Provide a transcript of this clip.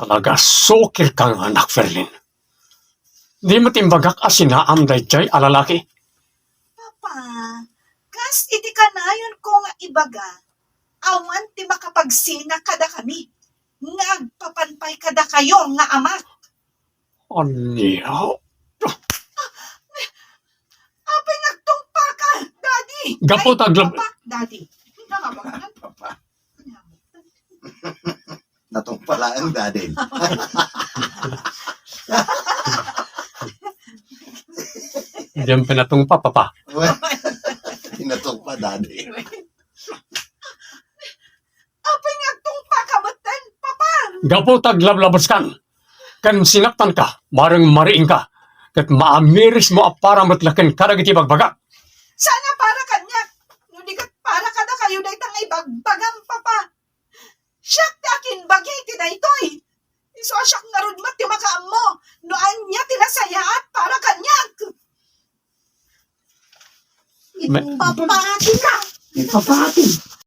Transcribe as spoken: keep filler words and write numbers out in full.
Talaga sukirka nga anak, Ferlin. Di met imbagak a sinaam daydiay a lalaki. Papa, kas iti kanayonko nga ibaga, awan ti makapagsina kadakami nga agpapan pay kadakayo nga amak. Ania? Apay nga agtungpaka, Daddy? Gapu ta aglab- Papa, Daddy. Papa. Natungpa laeng, Daddy. Diyan pinatungpa, Papa. Pinatungpa, Daddy. Apay nga agtungpaka metten, Papa? Gapu ta aglablabeskan ken sinaktanka, mareng mariingka, ket maamirismo a para met laeng kadagiti ibagbagak. Saan a para kaniak, no di ket para kadakayo dayta nga ibagbagam, Papa. Siak ti akinbagi iti daytoy. Isu a siak ngarud met ti makaammo no ania ti nasayaat para kaniak. Me- Ipapati ka. Ipapati.